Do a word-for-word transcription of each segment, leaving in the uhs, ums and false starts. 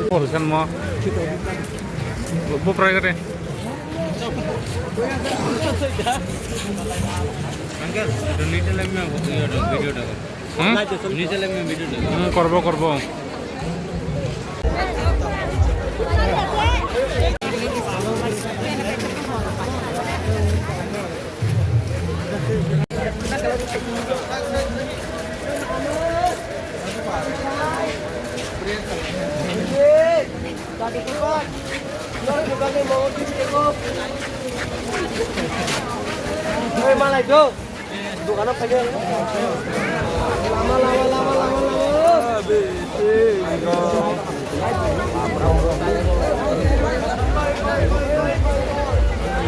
Porisan mo. Bu prai kare. Uncle, donate lagi mo video da. Hmm? Niche lagi video da. Hmm, korbo, korbo. Malai do. Dukano phai de. Lama, lama, lama, lama, lama.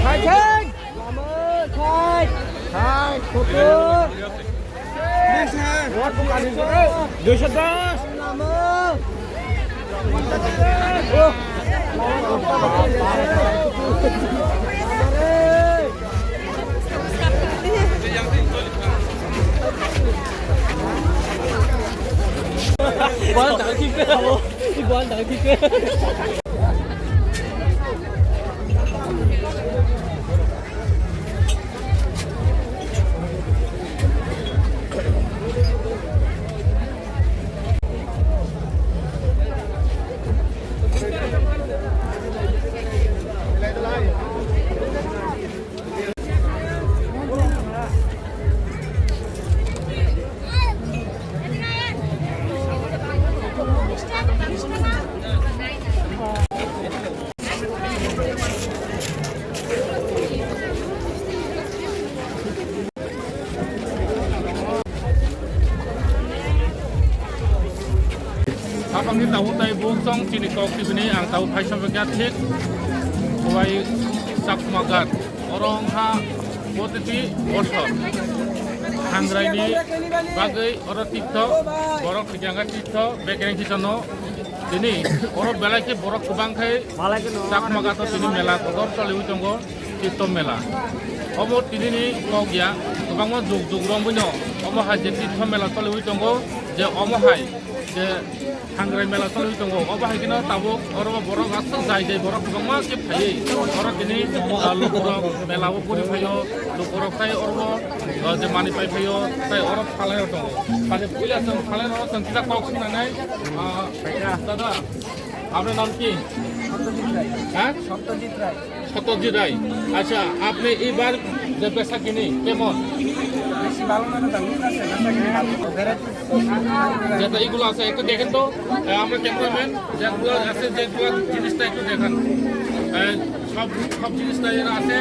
Khai, khai. Lama, khai. Khai, kutu. Duisho dos. Lama. Bal dang ki pe abo. Bal dang ki pe. Abangni tabuk tai buk chong chini kok tibini ang tabuk phai somrokya thik Khowai Chakma Ghat. Oro wngkha Botiti Bosor. Hangraini bagwi oro tirtho, borok thikya wngkha tirtho, bekereng khichano. Tini oro belai khe borok kwbang khai Chakma Ghat o tini mela kotor choliwi tongo, tirtho mela. Obo tinini kok ya, kwbangma jug jug romwino omo hai je tirtho mela choliwi tongo, je omo hai je Hangrai mela choliwi tongo. Obo hai kheno tabuk oro borok aswk jai jai borok kwbangma khe phaiwi oro tini, ah, lukurok mela o puri phaio, lukurok tai oro, ah, je mani pai phaio, tai oro phalai rok tongo. Bade puila chwng phalai rok chwng kisa kok swngnai, ah, dada, apnar nam ki? Sottojit Rai. Ha? Sottojit Rai. Satyajit রায়। আচ্ছা, আপনি এবার যে বেচা কিনি কেমন? বেশি ভালো না দাদা, লুজ আছে, বেচা কিনি ভালো। ভ্যারাইটি যেটা এগুলো আছে, একটু দেখেন তো, আহ, আমরা ক্যামেরাম্যান, যেগুলো আছে, যেগুলো জিনিসটা একটু দেখান। আহ, সব, সব জিনিসটা এরা আছে।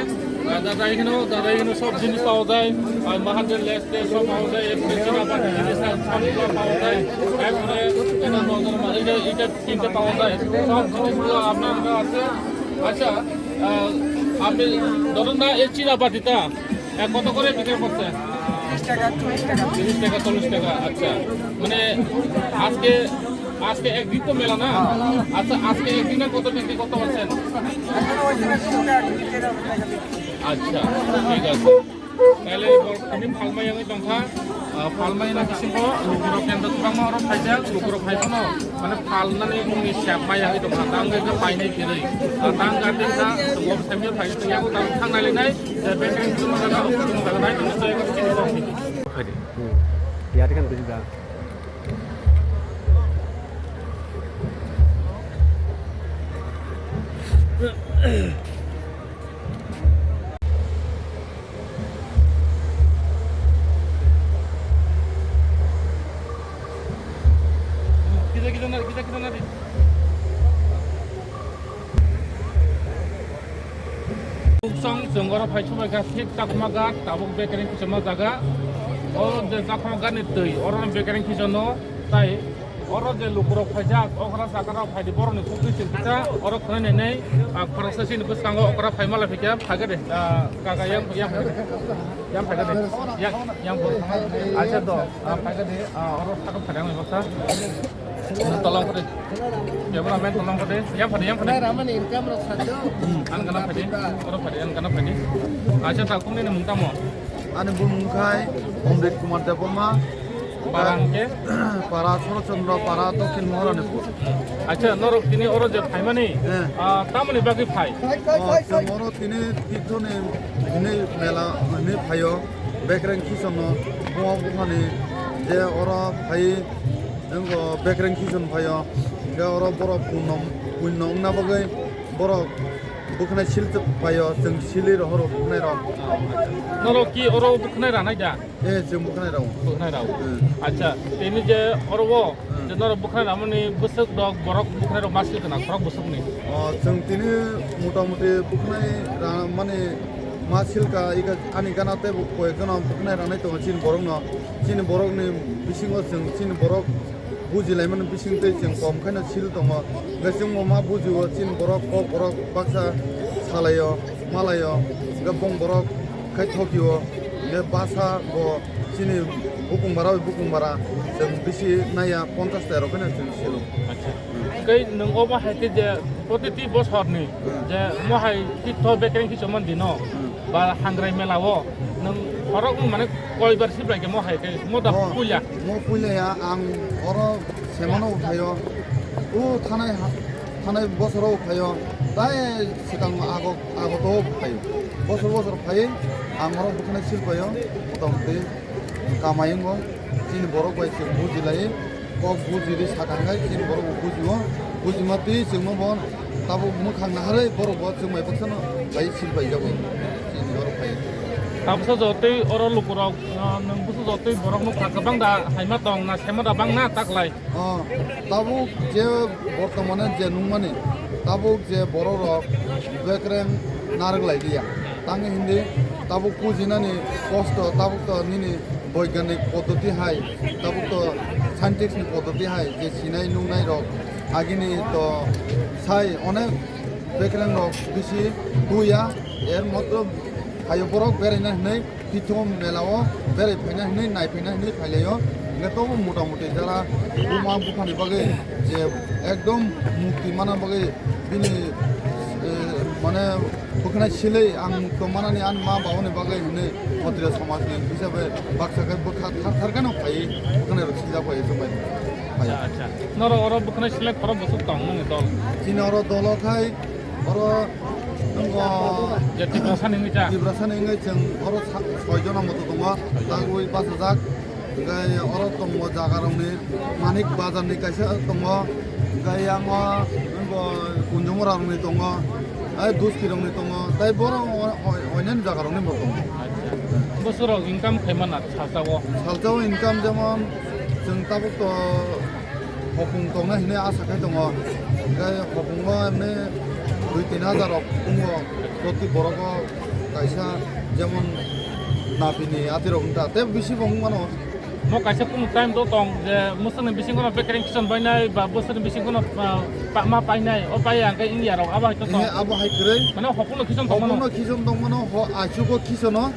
আহ, দাদা এখানেও, দাদা এখানে সব জিনিস পাওয়া যায়। আর মাহাজের লেস টেস সব পাওয়া যায়, এরপরে চিনাবাটি জিনিস সবগুলো পাওয়া যায়। এরপরে এটা নজর মাঝে এটা, এটা কিনতে পাওয়া যায়। সব জিনিসগুলো আপনার আছে। আচ্ছা, আহ, আপনি ধরুন না, এই চিনা বাটিটা, আহ, কত করে বিক্রি করছেন? তিরিশ টাকা, চল্লিশ টাকা। তিরিশ টাকা, চল্লিশ টাকা, আচ্ছা। মানে আজকে, আজকে একদিন তো মেলা না? আচ্ছা, আজকে একদিনে কত বিক্রি করতে পারছেন? এখনো হয়েছে না, টুকটাক বিক্রি করা হয়েছে। আচ্ছা, ঠিক আছে। Taile borok tini phalmai wngwi tongkha, ah, phalmai na bisingo lukurok kendro kwbangma oro phaijak, lukurok phai phano mane phalnani bongni sep mai wngwi tongkha, tang khe painai kwrwi, ah, tang khe tei kha, chwng o phaimya phai tongya, tang thang nai le nai, je bekereng chwng jaga, chwng jaga nai tongwi chai kha chini borok. Phaidi. Hmm. Yari kan bisi da. Kita, kita na, kita, kita na di. Buksong chwng oro phai subai kha thik chakma ghat, tabuk bekereng kichama jaga. O je chakma ghat ni twi, oro bekereng kichano tai. Oro je lukurok phaijak, okra chakarok phaidi borokni kukui chwng kisa, oro khwnai nai nai, ah, khoroksa chini bwskango okra phaima lai phikya, phaikha de, ah, kaka yang, yang, yang phaikha de, yang, yang bo. Acha do, ah, phaikha de, ah, oro thakam phadang ni baksa. Tolong phade. Camera man tolong phade. Yang phade, yang phade. Nai ramani income rok sanjo. Hmm, an gana phade. Oro phade, an gana phade. Acha ta kung ni mung tamo? Ani bumung khai Omrit Kumar Debbarma. Para hwnkhe? Para Sorochondro, para Dokhin Maharanipur. Acha, norok tini oro je phaimani, eh, ah, tamoni bagwi phai? Oh, chwng oro tini tirthoni hwnwi mela hwnwi phaio. Bekreng Kichonno buma buphani je oro phai wngkha, Bekreng Kichon phaio. Hwnkhe oro borok punno, punno wngna bagwi borok bwkhanai sil phaio, chwng silwi rohoro bwkhanai rok. Norok ki oro bwkhanai ranai da? Eh, chwng bwkhanai rao. Bwkhanai rao. Hmm. Acha, tini je oro o, hmm, je norok bwkhanai ramani bwswk rok, borok bwkhanai rok ma sil kana, khorok bwswkni? O, chwng tini mota moti bwkhanai ramani ma silka, ika ani gana tei bo koyek jona bwkhanai ranai tongo chini borokno. Chini borokni bisingo chwng chini borok bujilaimani bising tei chwng kom khaino sil tongo. Hwnkhe chwngbo ma bujio, chini borok kok borok baksa salaio, malaio, hwnkhe bong borok khai thokio, hwnkhe basa bo chini bukung bara bai bukung bara chwng bisi naiya, ponchash ta rok khaino chwng silo. Acha. Tei nwng obo hai khe je protiti bosorni, hmm, je mohai tirtho bekereng kichomani dino, hmm, ba hangrai mela o nwng khorok mane koibar sibrai khe mohai khe mo da puya? Mo puya ya, ang oro semano phaio. O thanai ha-, thanai bosoro phaio. Tai sikang ago, ago to phaio. Bosor bosor phai, ang oro bwkhanai sil phaio. Mota moti kamai wngkho. Chini borok bai chwng bujilai. Kok bujiri sakang khai chini borok bo bujio. Bujima twi chwngno bo tabuk mwkhang naharwi borok bo chwng bai bwkhano bai sil pai jago. Chini borok bai. Tabuksa jotwi oro lukurok, ah, nwng busu jotwi borok nukha kwbang da haima tong na semo da bang na taklai? Oh, tabuk je bortomane je nungmani, tabuk je borok rok bekreng narwk lai liya. Tangwi hindi tabuk pujinani kosto, tabuk to nini boiganik poddoti hai, tabuk to scientist ni poddoti hai je sinai nungnai rok agini to sai onek bekreng rok bisi tuya, er motro phaio borok beraina hinwi tithom mela o berai phaina hinwi nai phaina hinwi phailaio. Hingke tobo mota moti jara buma buphani bagwi je ekdom mukti mana bagwi bini, eh, mane bwkhanai silwi ang tongmanani ani ma babani bagwi hinwi Khatriya somajni hisabe baksa khe bwkha thar thar kheno phaiwi bwkhanai rok sijak bai chwng bai phai. Acha, acha. Norok oro bwkhanai silai khorok bwswk tong nini dol? Chini oro dolo khai oro nwngo je Tiprasa ni wngwi cha? Tiprasa ni wngwi chwng oro sa-, soi jona moto tongo. Soi jona. Tagwi bachajak. Hingke oro tongo jaga rokni Manik Bazar ni kaisa tongo, hingke yango nwngo Kunjumura rokni tongo, ai Duski rokni tongo, tai borok o-, o-, oinani jaga rokni bo tongo. Acha. Bosoro income khaimana salsa o? Salsa o income jemon chwng tabuk to hopung tongnai hinwi asa khai tongo, hingke hopungo emni dui tin hajar rok wngo proti borogo kaisa jemon napini atirok wngkha, tei bisi bo wngmano. Mo kaisa kunu time do tong je mwswkni bisingo no bekereng kison bainai ba bwswkni bisingo no, ah, pa-, ma painai, o pai ang khe wngya rok abo hai to tong. Eh, abo hai kwrwi. Mane hopung no kison tong mano. Hopung no kison tong mano, ho achugo kisono.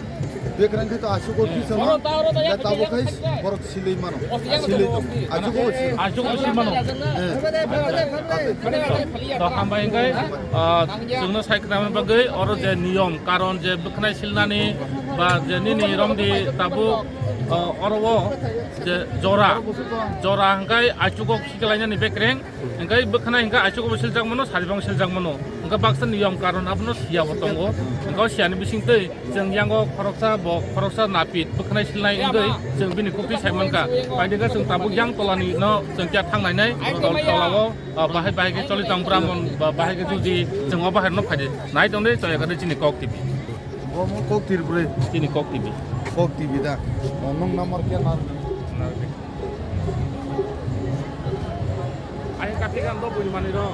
Bekereng khe to achugo kisono. Oro ta, oro ta, ya, tabuk khai borok silwi mano. Silwi tong. Achugo silwi. Achugo silwi mano. Eh. To hambai hingkhe, ah, chwngno sai khna bagwi oro je niyom, karon je bwkhnai silnani ba je nini romdi tabuk, ah, oro o je jora, jora hingkhe achugo khiklainani bekereng, hingkhe bwkhnai hingkhe achugo bo siljak mano, sari bo siljak mano. Baksa niyom karon abono siya bo tongo. Engkho siyani bising twi chwng yango khoroksa bo khoroksa napit bwkhnai silnai wngwi chwng bini kokti sai mankha. Paidega chwng tabuk yang tolani no chwng kya thangnainai tol tolao, ah, bahai bahai khe choli tong Brahmon ba bahai khe juji chwng o bahai no phaidi. Nai tongdi choya khe chini kok tibi. Bo mo kok tir bwrwi. Chini kok tibi. Kok tibi da. Nung number kya na? Ai kati kan do bui mani ro.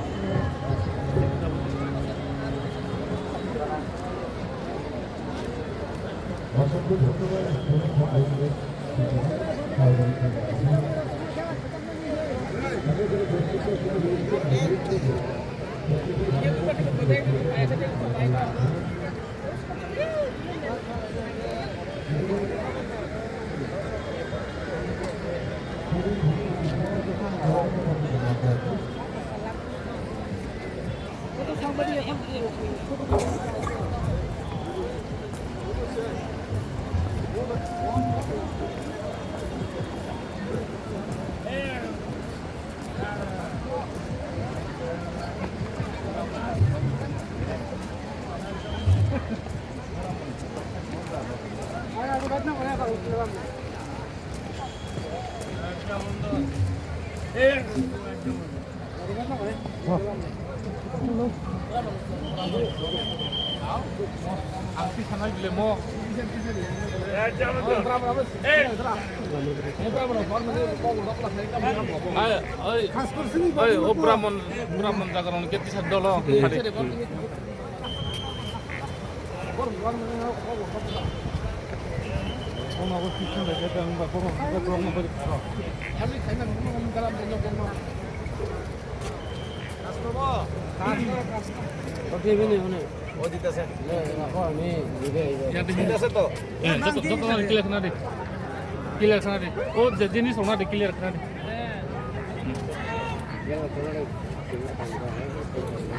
Ai, oi, oi, o Brahmon, Brahmon jaga rok ni keti sa dolo. Oke, bini, bini. O, dita se. Iya, iya, aku ini juga, iya. Yang di sini. Dita se to. Eh, joto, joto nadi clear khna di. Clear khna di. O, je jinis rok nadi clear khna di. Iya, betul, betul.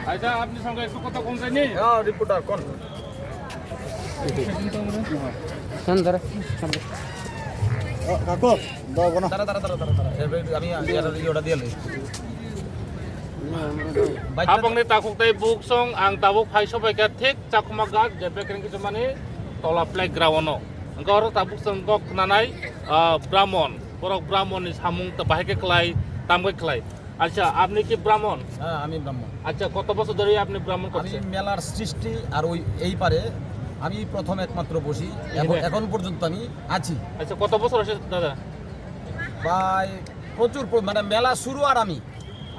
Acha, apni sange ektu kotha kon jani? Ya, reporter, kon? Sandar, sandar. Oh, kaku, bawa kono. Tara, tara, tara, tara, tara. Eh, bhai, ami, ami, ami, order diya le. Habangni takhuk tei buksong ang tabuk phai sobaikha thik Chakhuma Ghat je bekereng kichumani tola playground-o. Hwnkhe oro tabuk chwng kok khnanai, ah, Brahmon. Borok Brahmonni samung ta bahai khe khlai, tam khe khlai. আচ্ছা, আপনি কি ব্রাহ্মণ? হ্যাঁ, আমি ব্রাহ্মণ। আচ্ছা, কত বছর ধরে আপনি ব্রাহ্মণ আমি করছেন? মেলার সৃষ্টি আর ওই এই পারে আমি প্রথম একমাত্র বসি। এখন, এখানে? এখন পর্যন্ত আমি আছি। আচ্ছা, কত বছর হয়েছে দাদা? প্রায় প্রচুর প-, মানে মেলা শুরু আর আমি।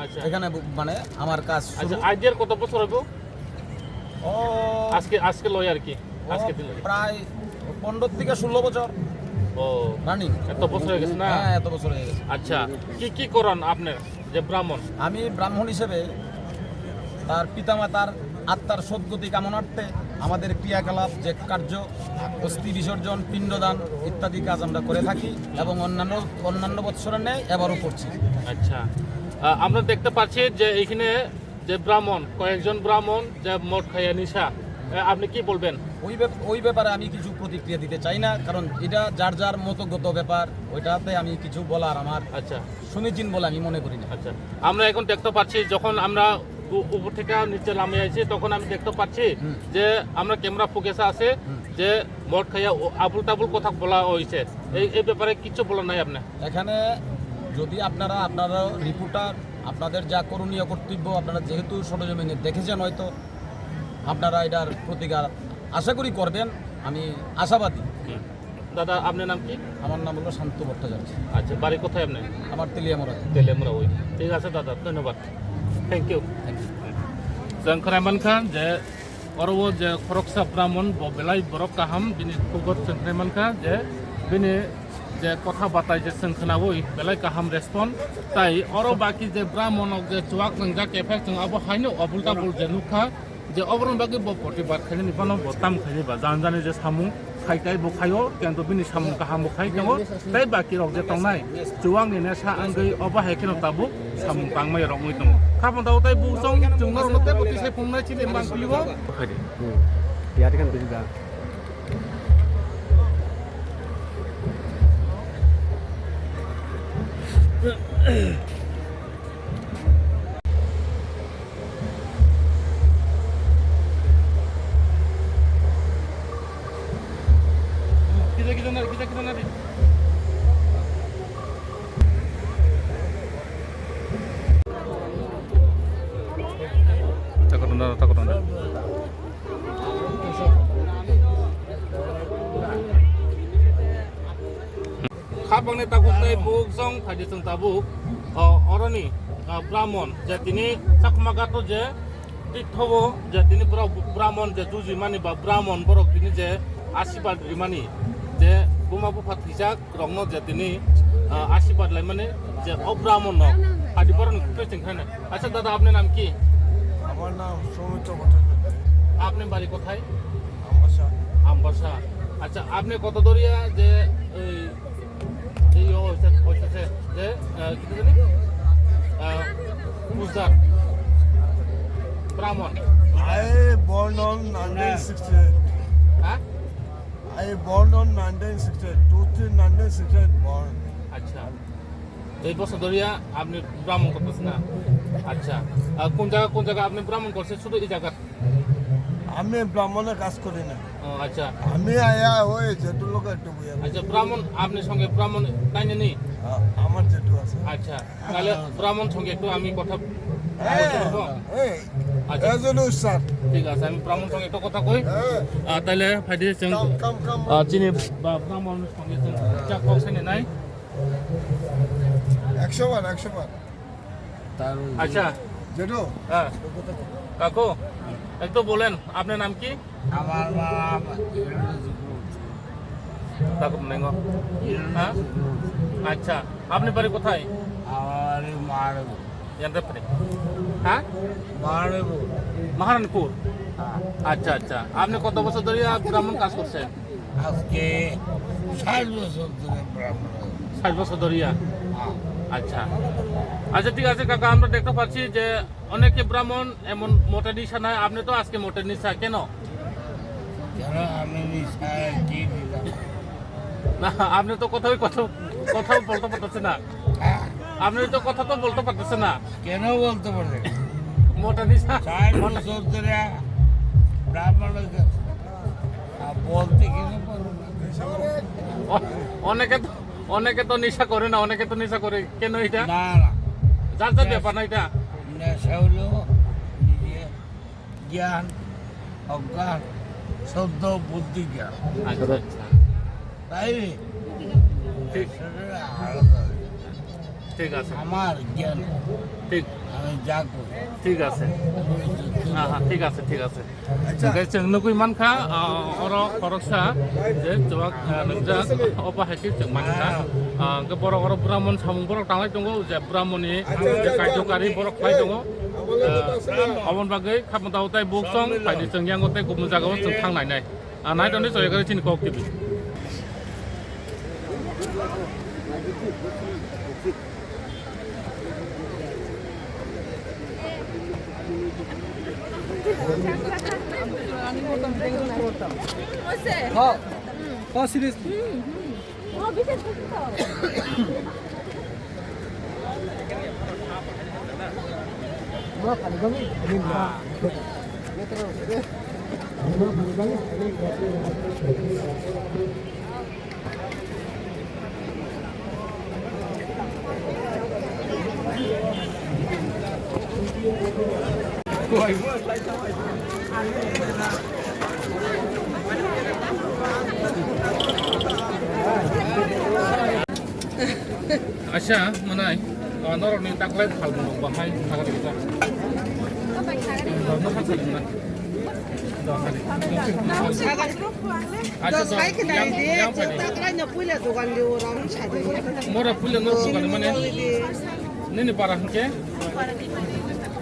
আচ্ছা। এখানে ব-, মানে আমার কাজ শুরু। আচ্ছা, আইডিয়ার কত বছর হইব? ও। আজকে, আজকে লয় আর কি। ও, আজকে দিন। প্রায় পনেরো থেকে ষোলো বছর। ও। রানিং। এত বছর হয়ে গেছে না? হ্যাঁ, এত বছর হয়ে গেছে। আচ্ছা, কি কি করেন আপনার যে ব্রাহ্মণ? আমি ব্রাহ্মণ হিসেবে তার পিতামাতার আত্মার সদ্গতি কামনার্থে আমাদের ক্রিয়াকলাপ, যে কার্য, অস্থি বিসর্জন, পিণ্ডদান ইত্যাদি কাজ আমরা করে থাকি এবং অন্যান্য, অন্যান্য বৎসরের ন্যায় এবারও করছি। আচ্ছা, আহ, আমরা দেখতে পাচ্ছি যে এখানে যে ব্রাহ্মণ, কয়েকজন ব্রাহ্মণ যে মদ খাইয়া নিশা, আহ, আপনি কি বলবেন? ওই ব্যাপ-, ওই ব্যাপারে আমি কিছু প্রতিক্রিয়া দিতে চাই না, কারণ এটা যার যার মতগত ব্যাপার, ওইটাতে আমি কিছু বলার আমার আচ্ছা। সমীচীন বলে আমি মনে করি না। আচ্ছা, আমরা এখন দেখতে পাচ্ছি, যখন আমরা উ-, উপর থেকে নিচে লামে আইছি, তখন আমি দেখতে পাচ্ছি হুম। যে আমরা ক্যামেরা ফুটেজে আছে হুম। যে মদ খাইয়া ও-, আবুল তাবুল কথা বলা হয়েছে। এই, এই ব্যাপারে কিছু বলার নাই আপনার? এখানে যদি আপনারা, আপনারা রিপোর্টার, আপনাদের যা করণীয় কর্তব্য, আপনারা যেহেতু সরজমিনে দেখেছেন হয়তো, আপনারা এটার প্রতিকার আশা করি করবেন, আমি আশাবাদী। হুম। দাদা, আপনার নাম কি? আমার নাম হলো শান্ত ভট্টাচার্য। আচ্ছা, বাড়ি কোথায় আপনার? আমার তেলিয়ামুড়া। তেলিয়ামুড়া ওই। ঠিক আছে দাদা, ধন্যবাদ। Thank you. Thank you. Chwng khwnai mankha je oro o je khoroksa Brahmon bo belai borok kaham, bini khubor chwng khwnai mankha je bini je kotha batai je chwng khwnaui belai kaham respond. Tai oro baki je Brahmon rok je chuak nwngjak, effect chwng abo haino abul tabul je nukha. Je oboroni bagwi bo protibad khainani phano bo tam khainai ba, jan jani je samung khai tai bo khaio, kintu bini samung kaham bo khai tongo, tei baki rok je tongnai chuwang ni nesa wngwi obo hai kheno tabuk samung tangmai rok wngwi tongo. Khaphang tabuk tei buchong chwng norok no tei bo tisai phunuknai chini mangpili o. Khaidi. Hmm. Yari kan bini da. Khapangni takhuk tei buk jong phaidi chwng tabuk, o, oroni, o, Brahmon je tini Chakma Ghat o je tithobo je tini borok Brahmon je jujimani ba Brahmon borok tini je asibad rimani je buma bupha thwijak rokno je tini, ah, asibad laimani je o Brahmon no adi borokni khupe chwng khainai. Acha dada, apni nam ki? আমার নাম সৌমিত্র Bhattacharya. Apni bari kothai? Ambassa. Ambasa. Acha, apni koto doria je ei, ei o hoise, hoise se, je, ah, ki jani? Ah, pujar. Brahmon. I born on nineteen sixty-eight. Ha? I born on nineteen sixty-eight, two three nineteen sixty-eight born. আচ্ছা। এই বছর ধরিয়া আপনি ভ্রমণ করতেছেন না? আচ্ছা। আর কোন জায়গা, কোন জায়গা আপনি ভ্রমণ করছেন? শুধু এই জায়গা? আমি ভ্রমণে কাজ করি না। ও, আচ্ছা। আমি আয়া ওই জেঠুর লোকে একটু বইয়া। আচ্ছা, ভ্রমণ, আপনি সঙ্গে ভ্রমণ তাই না নি? আ-, আমার জেঠু আছে। আচ্ছা। তাহলে ব্রাহ্মণ সঙ্গে একটু আমি কথা হ্যাঁ, বলতে পারবো? এই, আচ্ছা। এজন্য স্যার। ঠিক আছে, আমি ব্রাহ্মণ সঙ্গে একটু কথা কই। হ্যাঁ। আহ, তাহলে ফাইদে চং, কাম, কাম, কাম। আহ, চিনি বা ব্রাহ্মণ সঙ্গে চং চা কম সেনে নাই। একশো বার, একশো বার। তার ওই আচ্ছা। জেঠু। হ্যাঁ। কাকু, একটু বলেন, আপনার নাম কি? আমার বাবা ইংরেজি পড়ছে। তারপর নেই গো। ইংরেজি হ্যাঁ? পড়ছে। আচ্ছা, আপনি বাড়ি কোথায়? আমার বাড়ি মারবো। ইয়ান্দাপনে। হ্যাঁ? মারবো। মহারানীপুর? হ্যাঁ। আচ্ছা, আচ্ছা। আপনি কত বছর ধরে ব্রাহ্মণ কাজ করছেন? আজকে ষাট বছর ধরে ব্রাহ্মণ। ষাট বছর ধরিয়া? হ্যাঁ। আচ্ছা। আচ্ছা, ঠিক আছে কাকা, আমরা দেখতে পাচ্ছি যে অনেকে ব্রাহ্মণ এমন মোটা নিশা নাই, আপনি তো আজকে মোটা নিশা, কেন? কেন আমি নিশা কি দিলাম? না, আপনি তো কথাই কথা, কথাও বলতে পারতেছেন না। হ্যাঁ। আপনি তো কথা তো বলতে পারতেছেন না। কেন বলতে পারবেন? মোটা নিশা। ষাট বছর ধরে ব্রাহ্মণ হয়ে গেছে। আর বলতে কিছু পারবো না। অ-, অনেকে তো, অনেকে তো নেশা করে না, অনেকে তো নেশা করে। কেন এটা? না, না। যার যার ব্যাপার না এটা। নেশা হলো নিজে জ্ঞান, অজ্ঞান, শুদ্ধ বুদ্ধি জ্ঞান। আচ্ছা, আচ্ছা। তাই ঠিক। নেশাটা আলাদা। ঠিক আছে। আমার জ্ঞান। ঠিক। আমি যা করি। ঠিক আছে। আমি যা করি। হ্যাঁ, হ্যাঁ, ঠিক আছে, ঠিক আছে। আচ্ছা। Guys, chwng nugwi mankha, ah, oro khoroksa je chwng, ah, nwngjak, obo hai khe chwng mankha. Ah, hwnkhe borok oro Brahmon samung borok tanglai tongo, je Brahmon ni je kaijokari borok khlai tongo. Ah, oboni bagwi khapang tao tai buk song, phaidi chwng yango tei kubun jagao chwng thang nai nai. Ah, nai tongdi Joyagari chini kok T V. হ্যাঁ, হ্যাঁ, seriously। Acha, mwnai, ah, norokni taklai phalmung rok bahai thangri ta. Norok no kha salung na. Acha, dos khai khe yang, nai di, yang je phai di. Taklai no puila dogan di, oro ang sa di. Mora puila no dogan mane. Nini para hwnkhe?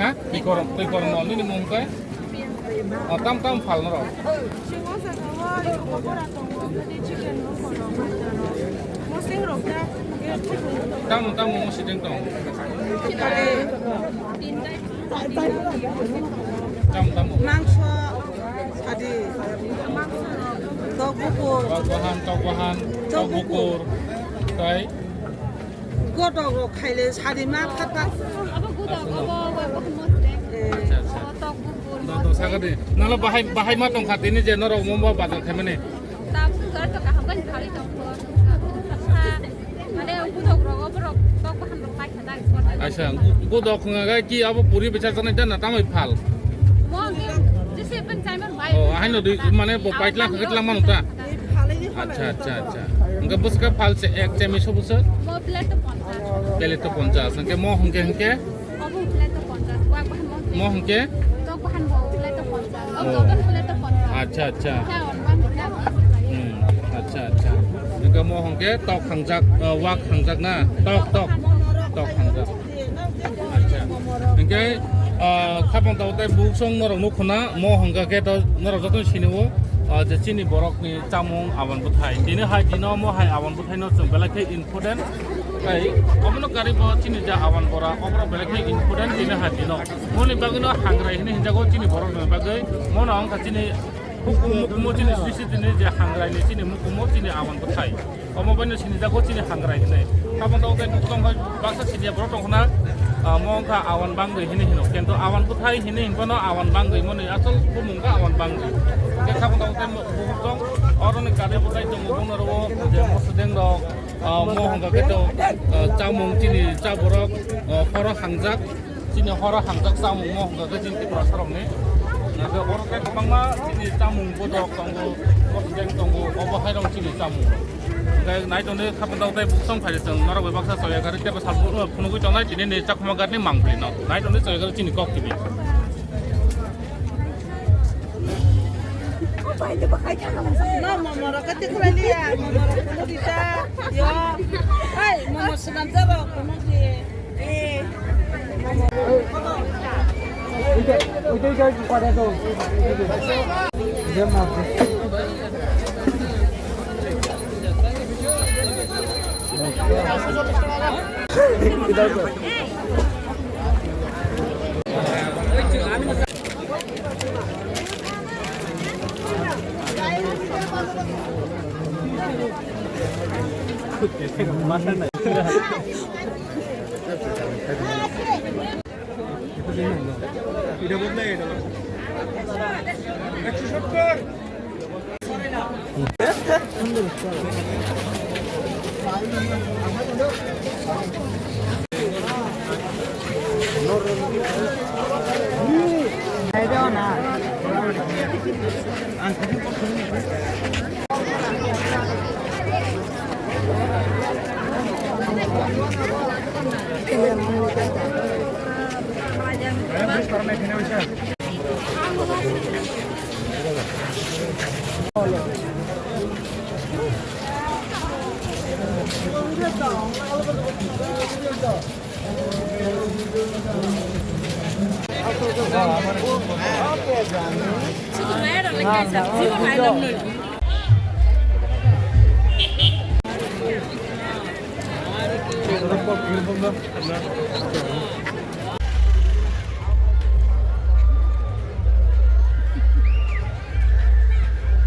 Ha? Twi korom, twi korom no, nini mung khe? O, tam tam phal norok. Tamo, tamo, mo siteng tong. Tamo, tamo. Mangso, sadi. Tok bukur. Tok bahan, tok bahan, tok bukur. Tai? Godok rok khaile sadi ma khat khat. Abo godok, abo, abo, abo, mo siteng. Eh. Acha, acha. Abo tok bukur, mo siteng. Nalo bahai, bahai ma tongkha tini je norok mo bazar khaimani. Tam sugar to kaham kani khali tong ko. Mane godok rok, oborok tok bahan rok pai khada. Acha, godok ngaga ki abo puri bechar janai jana tamai phal. Mo hwnkhe jese pen chaimon bai. Oh, ahaino di mane bo paitlang khakitlang manu ta. Acha, acha, acha. Hwnkhe bwskha phalse ek chemi so bwswk? Mo plate to ponchas. Plate to ponchas. Hwnkhe mo hwnkhe hwnkhe? Obo plate to ponchas. Wak bahan mo. Mo hwnkhe? Tok bahan bo plate to ponchas. Oh. Obo joton plate to ponchas. Acha, acha. Khe on ban khe. Hmm, acha, acha. Hwnkhe mo hwnkhe tok hangjak, uh, wak hangjak na? Tok, tok. Tok hangjak. Acha. Hwnkhe, ah, khapang tao tei buksong norok nukho na, mo hwnkha khe to norok jotono sinio, ah, je chini borokni chamung awan bwthai. Tini hai dino mo hai awan bwthaino chwng belai khe important. Tei omono karwi bo chini je awan bora, oborok belai khe important tini hai dino. Moni bagwino hangrai hinwi hinjago chini borokni bagwi. Mono wngkha chini hukumu, hukumu chini sisi tini je hangrai ni chini hukumu chini awan bwthai. Omo baino sinijago chini hangrai hinwi. Abo tong tei buktong hai baksa siniya borok tong khna, ah, mo wngkha awan bangwi hinwi hino. Kento awan bwthai hinwi hinphano awan bangwi moni asol bumung kha awan bangwi. Khe abo tong tei buktong oroni kari bwthai tongo, bono rwo je mosodeng rok, ah, mo hwnkha khe to, ah, chamung chini chaborok, ah, horo hangjak. Chini horo hamjak chamung mo hwnkha khe chini Tiprasa rokni. Hwnkhe oro khe kwbangma chini chamung bodok tongo, bodok tongo, obo hai rok chini chamung. Hwnkhe nai tongdi khapang tei buksong phaidi chwng norok bai baksa choya gari tei bwsal phunugwi tongnai tini ni Chakhuma gari ni mangpili no. Nai tongdi choya gari chini kok tini. No, momo rok kati khulai liya, momo rok kuno dita, yo, hey, momo swnam jaro kuno di.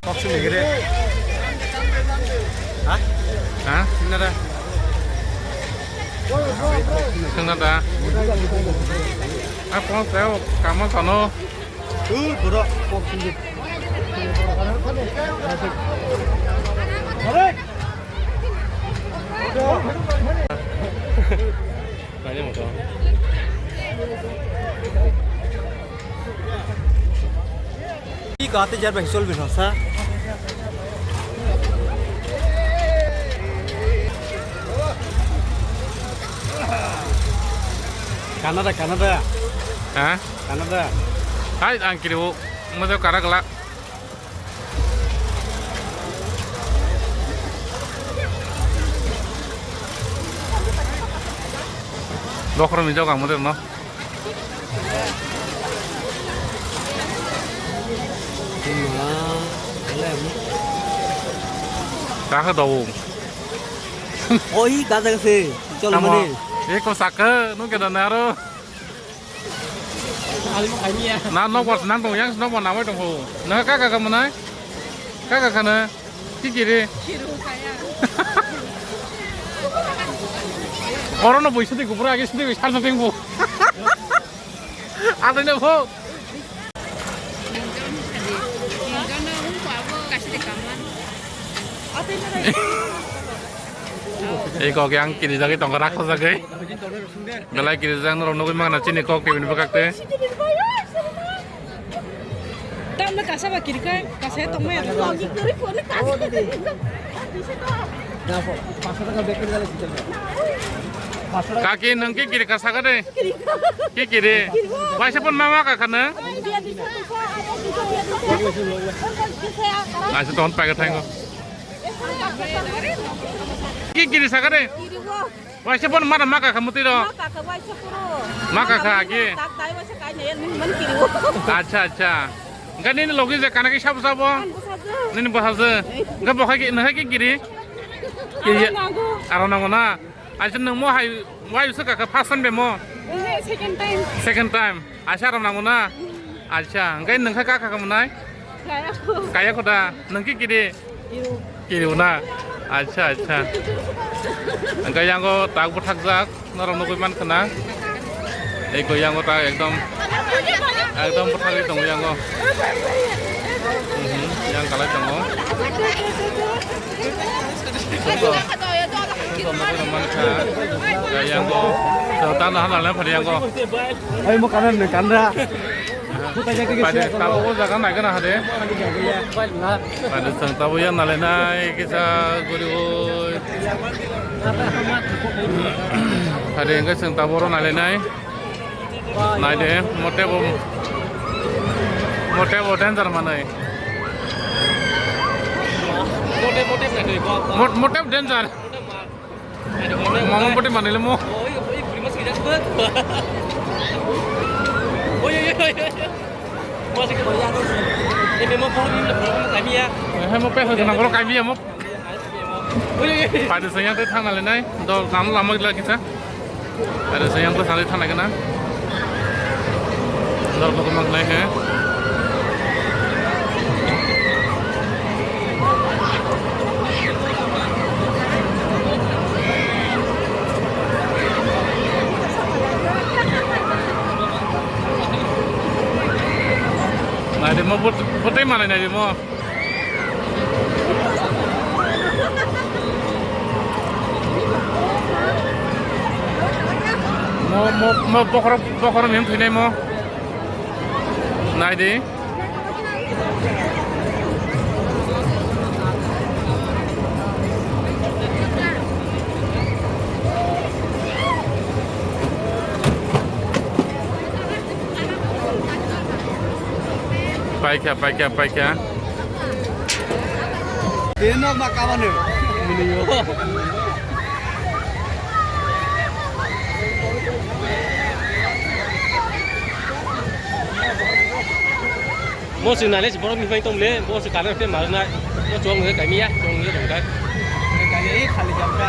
Kok sini gede. Hah? Hah? Sini ada. Sini ada. Ah, kok saya kamu sana? Tuh, bro, kok sini. Tanya mau tahu. Iko hati jar bai chol bisa sa. Canada, Canada. Ha? Canada. Hai, ang kiri bu. Mo to kara kala. Dokhor mi jok ang mo to no. Kakhe dawo. Oi, kaja khe. Chol mani. Eko sakhe, nung keda naro. Na nokbar nang tong yang nokbar namai tong ho. Na kaka ka manai? Kaka khana? Kikiri. Oro no boi sudi gubura agi sudi sar sudi bo. Ada ne bo. Ei kok yang kiri jagi tong rakho jagi. Belai kiri jang norok nugui mangna chini kok tibini bwkak te. Tamle kasa ba kirikai, kasa tongma ya. Logi kiri phone kasa. Kaki, nwng ki kiri kasa ka de? Ki kiri? Waisa pon mama ka khana? Aisa ton paga thango. Ki kiri saka de? Waisa pon mara maka kha mutiro. Maka kha agi. Acha, acha. Gani ni logi je kana ki sabu sabu? Nini bosaje. Ga bokhai ki, nahai ki kiri? Kiri. Aro nango na. Acha nwng mo hai, wai usa kaka first time be mo? Second time. Second time. Acha ram nango na? Acha, hingke nwng kha kaka mwnai? Kaya ko. Kaya ko da, nwng ki kiri? Kiri. Kiri na? Acha, acha. Hingke yango tak bwthakjak, norok nugui man khana. Eko yango tak ekdom, ekdom bwthagwi tongo yango. Mhm, yang kalai tongo. Suko, suko nugui rok mankha. Kaya yango, so tano hana le phari yango. Ai mo kanan ne kanda. Pade tabo o jaga nai gana hade. Pade sang tabo ya nale nai kisa guri oi. Pade engke sang tabo ro nale nai. Nai de, mote bo, mote bo danger manai. Mote, mote nai de, bo, bo. Mot-, mote bo danger. Mama pati manile mo. Oi, oi, oi, oi. Masih ke. Ini mau pohon, pohon kami ya. Eh, mo pesa jana boro kami ya mo. Pada sayang tu thang nale nai, dol nam lama gila kita. Pada sayang tu sale thang lagi na. Dol kau mak nai he. Nai de mo bot-, botei manai nai de mo. Mo, mo, mo, bokhorok, bokhorok ni thwinai mo. Nai di. Paikha, paikha, paikha. Tei nok ma kabano. Muni yo. Mo se nale se borok ni pai tong le, bo se kanar te mar na. Bo chong le kami ya, chong le dong kai. Kami e khali jam ka.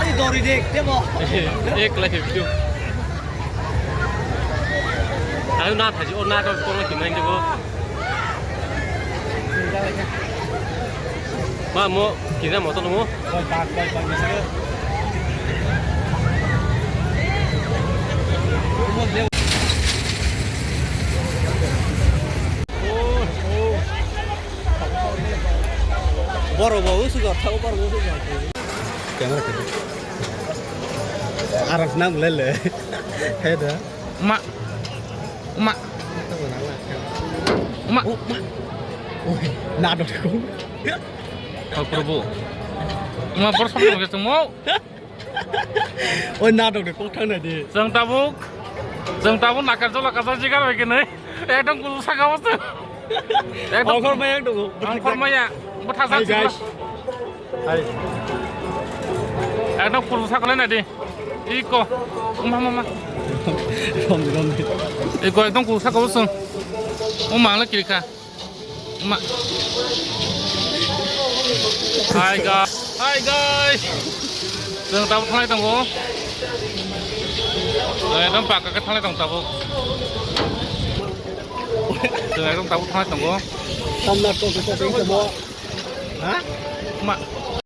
Ani dori de, te bo. Ek lai video. Ayo na thaji, o na ka ko ki nai de bo. Ma mo, kina mo to mo. Borok bo usuk jor thago, borok bo usuk jor thago. Camera khe. Arak nang le le. He da. Ma. Ma. Ma. Oh, ma. Oi, na do ko. Oh, Prabhu. Ma, bor samne mo. Oi, natok de kok thang nai di. Chwng tabuk, chwng tabuk nakar jola kasa jigar bai kene. Ekdom kulu saka bose. Ekdom ongkhor maya tongo. Ongkhor maya. Bwtha Hi, guys. Hi. Ekdom kulu saka lai nai di. Iko. Ma, ma, ma. Rom, rom. Iko ekdom kulu saka bose. O mangla kirikha. Ma. Hi guys. Hi guys. Chwng tabuk thanglai tongo. Chwng ekdom paka khe thanglai tong tabuk. Chwng ekdom tabuk thanglai tongo. Tamna to to to to. Ha? Ma.